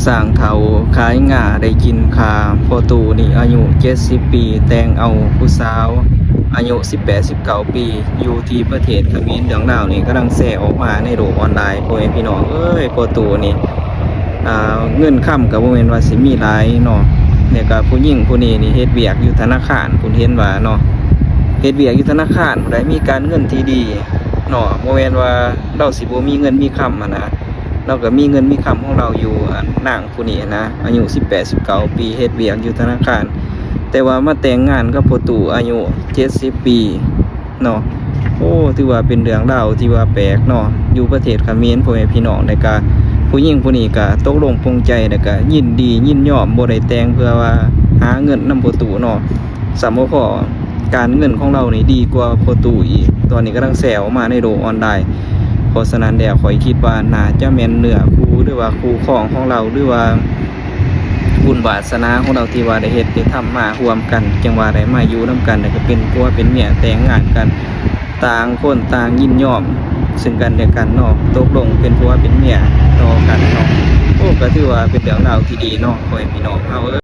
ສ້າງເຖົ້າຂາຍງາໄດ້ກິນຂ້າ. ພໍ່ຕູ້ນີ້ອາຍຸເຈັດສິບປີ ແຕ່ງເອົາຜູ້ສາວອາຍຸສິບແປດ ສິບເກົ້າປີ ຢູ່ທີ່ປະເທດຂະເໝນ. ເລື່ອງລາວນີ້ກຳລັງແຊອອກມາໃນໂລກອອນລາຍ ພໍ່ແມ່ພີ່ນ້ອງເອີຍ. ພໍ່ຕູ້ນີ້ ອ່າ ເງິນຄຳກໍບໍ່ແມ່ນວ່າຊິມີຫຼາຍເນາະ ແລ້ວກໍຜູ້ຍິງຜູ້ນີ້ນີ້ເຮັດວຽກຢູ່ທະນາຄານພຸ້ນ ເຫັນວ່າເນາະ ເຮັດວຽກຢູ່ທະນາຄານ ໄດ້ມີການເງິນທີ່ດີເນາະ. ບໍ່ແມ່ນວ່າລາວຊິບໍ່ມີເງິນມີຄຳຫັ້ນນະ ລາວກໍມີເງິນມີຄຳຂອງລາວຢູ່. ອັນນາງຜູ້ນີ້ນະ ອາຍຸສິບແປດ ສິບເກົ້າປີ ເຮັດວຽກຢູ່ທະນາຄານ ແຕ່ວ່າມາແຕ່ງງານກັບພໍ່ຕູ້ອາຍຸເຈັດສິບປີເນາະ. ໂອ້ ຖືວ່າເປັນເລື່ອງລາວທີ່ວ່າແປກເນາະ ຢູ່ປະເທດຂະເໝນ ພໍ່ແມ່ພີ່ນ້ອງ. ແລ້ວກະຜູ້ຍິງຜູ້ນີ້ກະຕົກລົງປົງໃຈ ແລ້ວກະຍິນດີຍິນຍອມ ບໍ່ໄດ້ແຕ່ງເພື່ອວ່າຫາເງິນນຳພໍ່ຕູ້ເນາະ. ສ່ຳບໍ່ພໍ ການເງິນຂອງລາວນີ້ດີກວ່າພໍ່ຕູ້ອີກ. ຕອນນີ້ກຳລັງແຊອອກມາໃນໂລກອອນລາຍ ເພາະສະນັ້ນແລ້ວ ຂ້ອຍຄິດວ່າໜ້າຈະແມ່ນເນື້ອຄູ່ ຫຼືວ່າຄູ່ຄອງຂອງລາວ ຫຼືວ່າບຸນວາສະໜາຂອງລາວທີ່ວ່າໄດ້ເຮັດໄດ້ທຳມາຮ່ວມກັນ ຈັ່ງວ່າໄດ້ມາຢູ່ນຳກັນ ແລ້ວກໍເປັນຜົວເປັນເມຍ ແຕ່ງງານກັນ ຕ່າງຄົນຕ່າງຍິນຍອມເຊິ່ງກັນແລະກັນເນາະ ຕົກລົງເປັນຜົວເປັນເມຍຕໍ່ກັນເນາະ. ໂອ້ ກໍຖືວ່າເປັນເລື່ອງລາວທີ່ດີເນາະ ພໍ່ແມ່ພີ່ນ້ອງເຮົາເອີຍ.